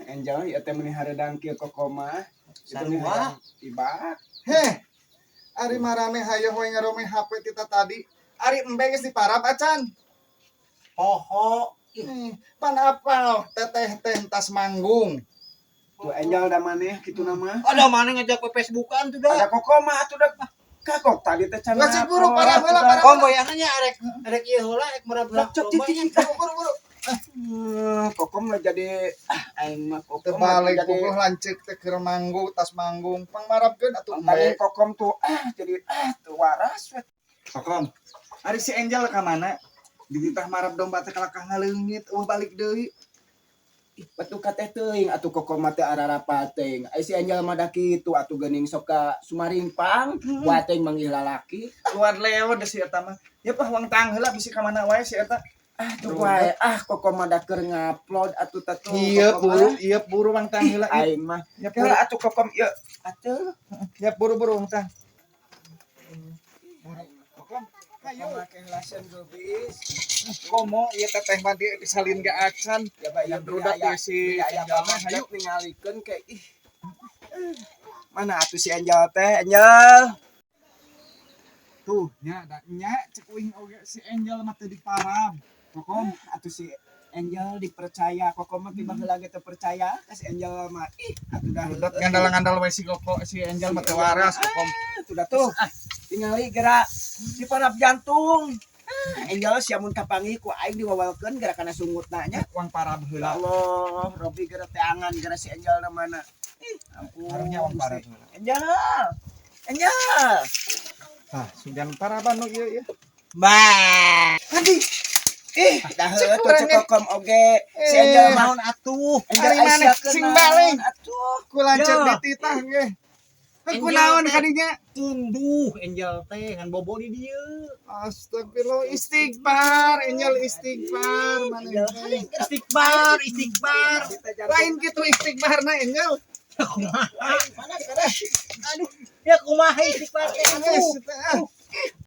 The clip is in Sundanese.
Angel ieu teh meuni hareudang kieu Kokom mah. Itu nih Sarua. Hayang ibak. Heh. Ari marane hayoh we ngarome HP tita tadi. Ari embe geus diparab acan? Poho. Pan apal teteh teh tas manggung. Tuh, Angel da maneh kitu nama. Ada mana ngajak ke Facebookan tuh dah. Ada Kokom mah atuh da. Kagok tadi teh can. Nggak sih, buru, parah heula, parah. Kom boyangannya arek arek ieu heula, arek merabrak. Cok cik cik. Buru buru. Kokom mah jadi ah aing mah Kokom mah Terbalik jadi puguh lanceuk teh keur manggung, tas manggung, pangmarabkeun atuh tadi embe. Kokom tuh ah jadi ah tuh waras we. Kokom. Ari si Angel ka mana? Dititah marab domba teh kalakah ngaleungit, euweuh balik deui. Batu kateh teuing atuh Kokom mah teu ararapal teuing. Ai si Angel mah da kitu atuh geuning sok ka Sumaringpang, buat teuing manggih lalaki. Luar lewat deh si eta mah. Ya pah wang tang heula bisi ka mana wae si eta. Ah tuh wae ah Kokom mah da keur ngupload atuh teh tuh. Iya Kokom buru, ah. iya buru wang tang heula. Iya, Aing mah. ya buru, Kela atuh Kokom ieu. Atuh. Ya buru buru wang tang. Buru. Kokom, hayu. Make lasen geubis. Komo ieu teteh mah di disalin ge acan. Ya bae Yang rudak aya ieu si aya Angel mah, hayu. hayu ningalikeun ke ih. Mana atuh si Angel teh, Angel? Tuh, nya da nya cek uing oge si Angel mah teu diparab. Kokom, Atuh si Angel dipercaya, Kokom mah tiba heula ge teu percaya ka si Angel mah. Ih, atuh dah. Rudat ngandal-ngandal we si Koko, si Angel mah teu waras Kokom. Atuh dah tuh. Tingali gerak si parab jantung. Ah, Angel sia mun kapanggih ku aing diwawalkeun geura kana sungutna nya. Wang parab Ya heula. Allah, Robi geura teangan geura si Angel na mana. Ih, ampun. Karunya wang parab Gusti. heula. Angel. Angel. Ah, sugan paraban nu ieu ieu. Bah. Adi, Ih, dah Cek heueuh tuh urang cek ge. Kokom oge. Si Eh, Angel mah Naon atuh? Angel Ari maneh Aisyah sing naon balik. atuh. Ku lanceuk Ya. dititah ge. Heuh, Angel kunaon teh. Kadinya? Tunduh Angel teh ngan bobo di dieu. Astagfirullah, istighfar, Angel, istighfar maneh Angel. teh. Istighfar, istighfar. Lain kitu istighfarna, Angel. Ya kumaha? Mana sekarang? Aduh, ya kumaha istighfar teh atuh? Geus, teh, ah.